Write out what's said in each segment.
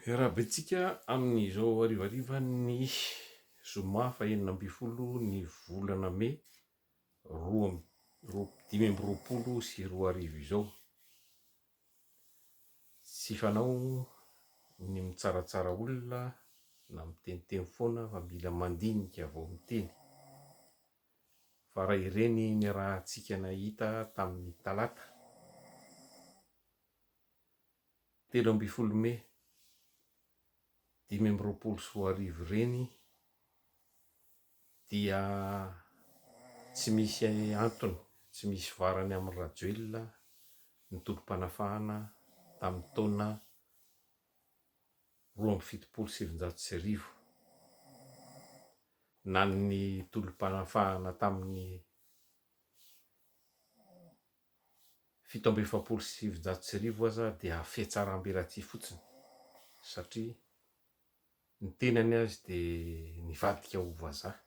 Miarahaba antsika amin'izao harivarivan'ny zoma faha-16 ny volana mey 2025 izao. Tsy fanao ny mitsaratsara olona na miteniteny foana fa mila mandinika vao miteny. Fa raha ireny niarahantsika nahita tamin'ny talata 13 mey 2025 ireny dia tsy misy antony, tsy misy varany amin'i Rajoelina ny tolom-panafahana tamin'ny taona 1972, na ny tolom-panafahana tamin'ny 1947 aza dia fihatsarambelatsihy fotsiny satria ny tenany azy dia nivadika ho vazaha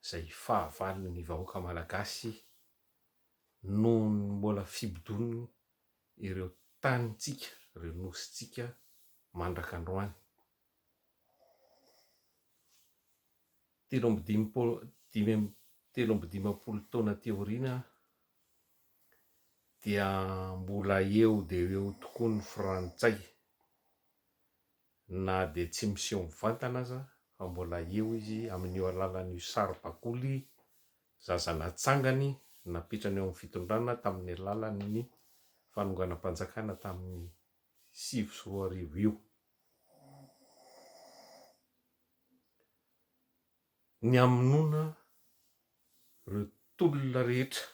izay fahavalon'ny vahoaka malagasy noho ny mbola fibodoany ireo tanintsika, ireo nosintsika mandrak'androany. 53 taona aty aoriana dia mbola eo dia eo tokoa ny frantsay na dia tsy miseho mivantana aza fa mbola eo izy amin'io alalan'io saribakoly zaza natsangany napetrany eo amin'ny fitondrana tamin'ny alalan'ny fanonganam-panjakana tamin'ny 2009 io. Ny hamonoana ireo tolona rehetra,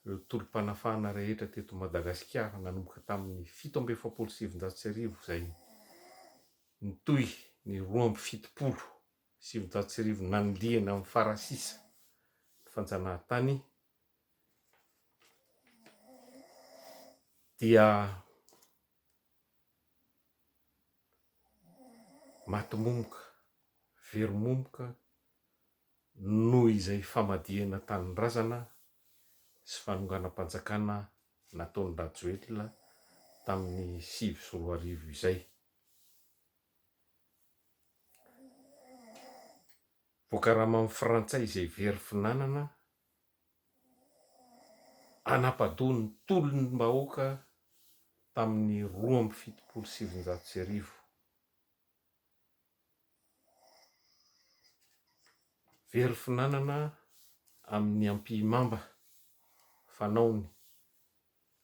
ireo tolom-panafahana rehetra teto Madagasikara nanomboka tamin'ny 1947 izay nitohy ny 1972 nanilihana amin'ny farasisa ny fanjanahantany dia Maty momoka, very momoka noho izay famadihana tanindrazana sy fanonganam-panjakana nataon-dRajoelina tamin'ny 2009 izay. Voakaraman'ny frantsay izay very finanana Hanapa-doha ny tolom-bahoaka tamin'ny 1972. Very finanana amin'ny ampihimamba fanaony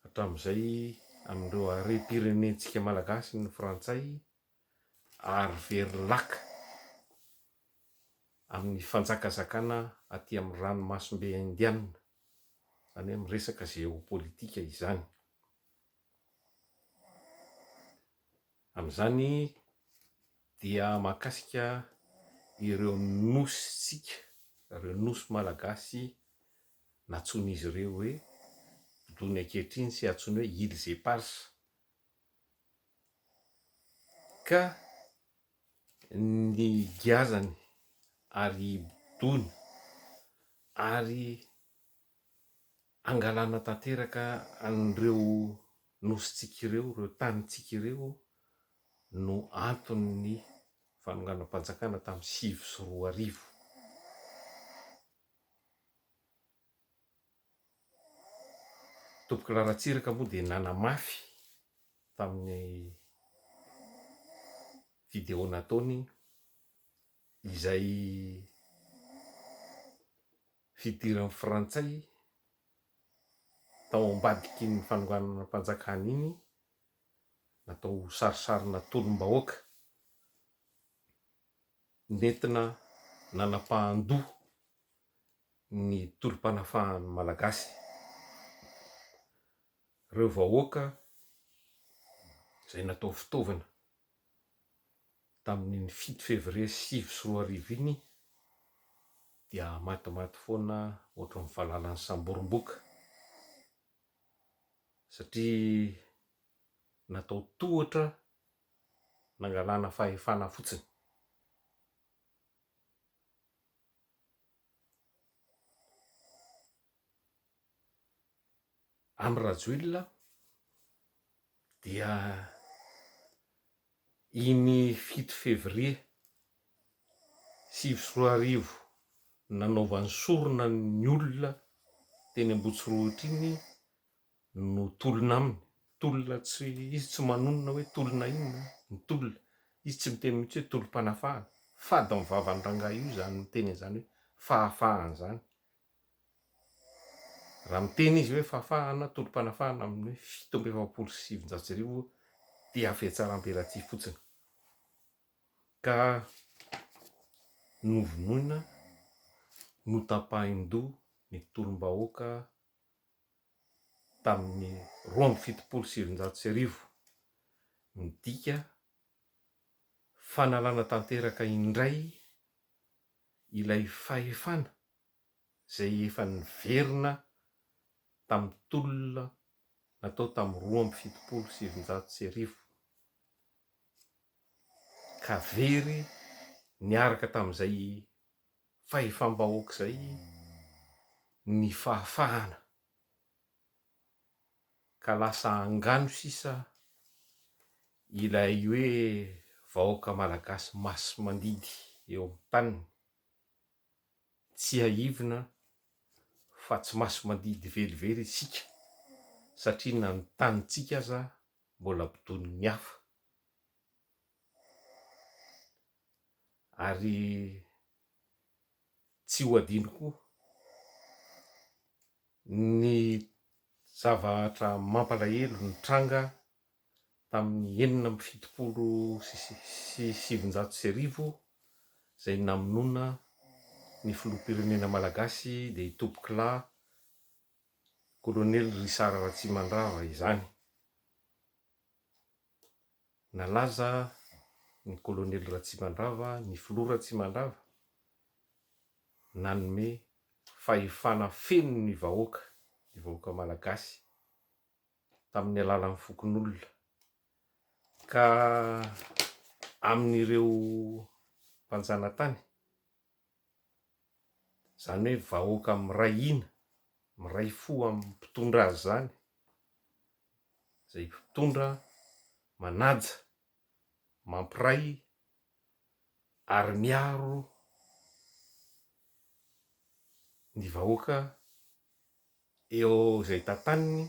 hatramin'izay amin'ireo harem-pirenentsika malagasy ny frantsay ary very laka amin'ny fanjakazakana aty amin'ny ranomasimbe Indiana, izany hoe miresaka géopolitique izany. Amin'izany dia mahakasika ireo nosintsika, ireo nosy malagasy nantsoin'izy ireo hoe Dony ankehitriny sy antsoiny hoe Îles Éparses. Ka ny giazany ary hibodoana ary hangalana tanteraka an'ireo nosintsika ireo, ireo tanintsika ireo no anton'ny fanonganam-panjakana tamin'ny 2009. Tompokolahy Ratsiraka moa dia nanamafy tamin'ny vidéo nataony izay fidiran'ny frantsay tao ambadikin'ny fanonganam-panjakana iny natao ho sarisarina tolom-bahoaka nentina nanapahan-doha ny tolom-panafahan'ny Malagasy. Ireo vahoaka izay natao fitaovana tamin'iny 7 février 2009 iny dia matimaty foana ohatran'ny valalan'ny samborim-boka satria natao tohatra nangalana fahefana fotsiny. Andry Rajoelina dia. Iny 7 fevrier 2009 nanaovany sorona ny olona teny Ambohitsorohitra iny no tolona aminy, tolona tsy, izy tsy manonona hoe tolona inona ny tolona, izy tsy miteny mihitsy hoe tolom-panafahana, fady ny vavan'ny rangahy io izany miteny an'izany hoe fahafahana izany. Raha miteny izy hoe fahafahana, tolom-panafahana amin'ny 1947 dia fihatsaram-belatsihy fotsiny. Ka novonoina, notapahin-doha ny tolom-bahoaka tamin'ny 1972, midika fanalana tanteraka indray ilay fahefana izay efa niverina tamin'ny tolona natao tamin'ny 1972, ka very niaraka tamin'izay fahefam-bahoaka izay ny fahafahana, ka lasa angano sisa ilay hoe vahoaka malagasy masi-mandidy eo amin'ny taniny. Tsiahivina fa tsy masi-mandidy velively isika satria na ny tanintsika aza mbola bodoin'ny hafa. Ary tsy ho adino koa ny zavatra mampalahelo nitranga tamin'ny 1976 izay namonoana ny filoham-pirenena malagasy dia i Tompokolahy Kolonely Richard Ratsimandrava izany. Nalaza ny Kolonely Ratsimandrava, ny filoha Ratsimandrava, nanome fahefana feno ny vahoaka, ny vahoaka malagasy. tamin'ny alalan'ny fokonolona ka amin'ireo mpanjanatany, izany hoe vahoaka miray hina, miray fo amin'ny mpitondra azy izany, izay mpitondra manaja, mampiray ary miaro ny vahoaka eo izay tantaniny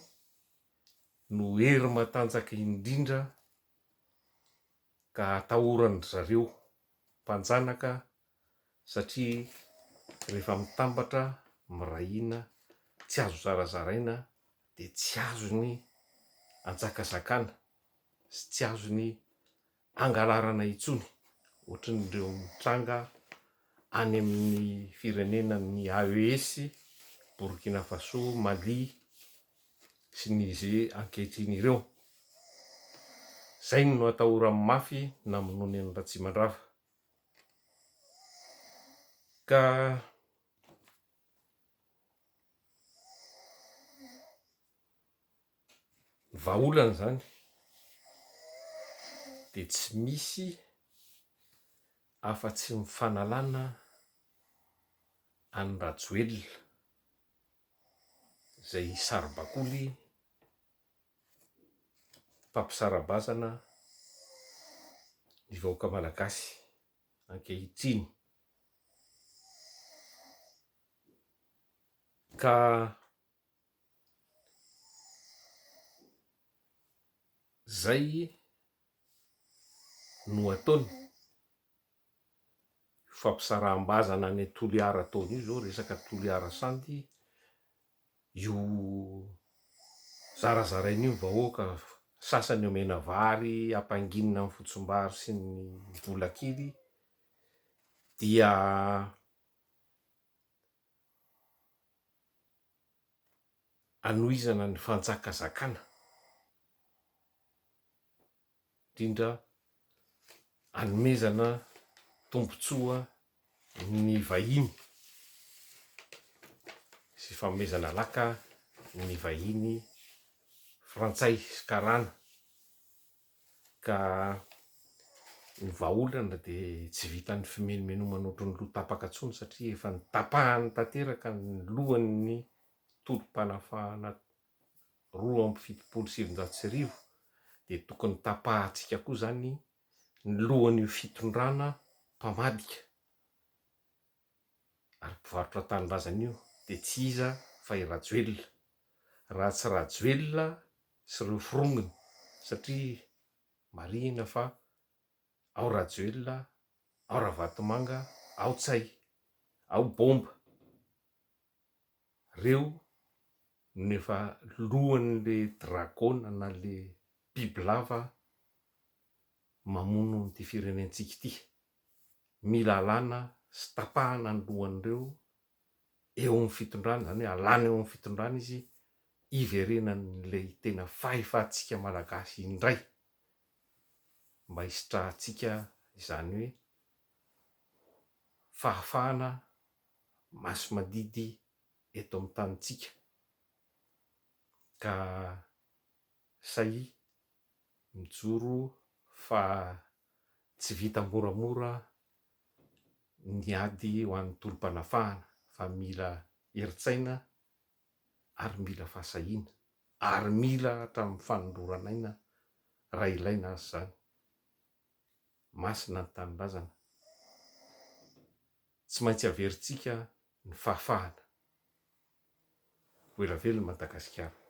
no hery matanjaka indrindra ka atahoran-dry zareo mpanjanaka satria rehefa mitambatra miray hina tsy azo zarazaraina dia tsy azony anjakazakana sy tsy azony angalarana intsony ohatran'ireo mitranga any amin'ny firenena ny AES, Burkina Faso, Mali sy Niger ankehitriny ireo. Izay no atahorany mafy namonoany an'i Ratsimandrava. Ka Ny vahaolana izany dia tsy misy afa-tsy ny fanalana an'i Rajoelina izay saribakoly mpampisara-bazana ny vahoaka malagasy ankehitriny. Ka Zay no ataony, io fampisaraham-bazana any Toliara ataony io zao, resaka Toliara Sandy, io zarazaraina io ny vahoaka, sasany omena vary, ampanginina amin'ny fotsimbary sy ny vola kely, dia hanohizana ny fanjakazakana, indrindra hanomezana tombontsoa ny vahiny sy fanomezana laka ny vahiny frantsay sy karana. Ka ny vahaolana dia tsy vitan'ny fimenomenomana ohatran'ny loha tapaka intsony satria efa notapahany tanteraka ny lohan'ny tolom-panafahana 1972 dia tokony tapahantsika koa izany Ny lohan'io fitondrana mpamadika ary mpivarotra tanindrazana io dia tsy iza fa i Rajoelina. Raha tsy Rajoelina sy ireo forongony satria marihina fa ao Rajoelina, ao Ravatomanga, ao Ntsay, ao Bomba. Reo no efa lohan'le dragona na le bibilava mamono an'ity firenentsika ity. Mila alana sy tapahana ny lohan'ireo eo amin'ny fitondrana, izany hoe alana eo amin'ny fitondrana izy hiverenan'ilay tena fahefantsika Malagasy indray mba hisitrahantsika izany hoe fahafahana masi-mandidy eto amin'ny tanintsika ka sahia mijoro fa tsy vita moramora ny ady ho an'ny tolom-panafahana fa mila herin-tsaina ary mila fahasahiana ary mila hatramin'ny fanoloran'aina raha ilaina aza izany. Masina ny tanindrazana. Tsy maintsy averintsika ny fahafahana. Ho ela velona Madagasikara.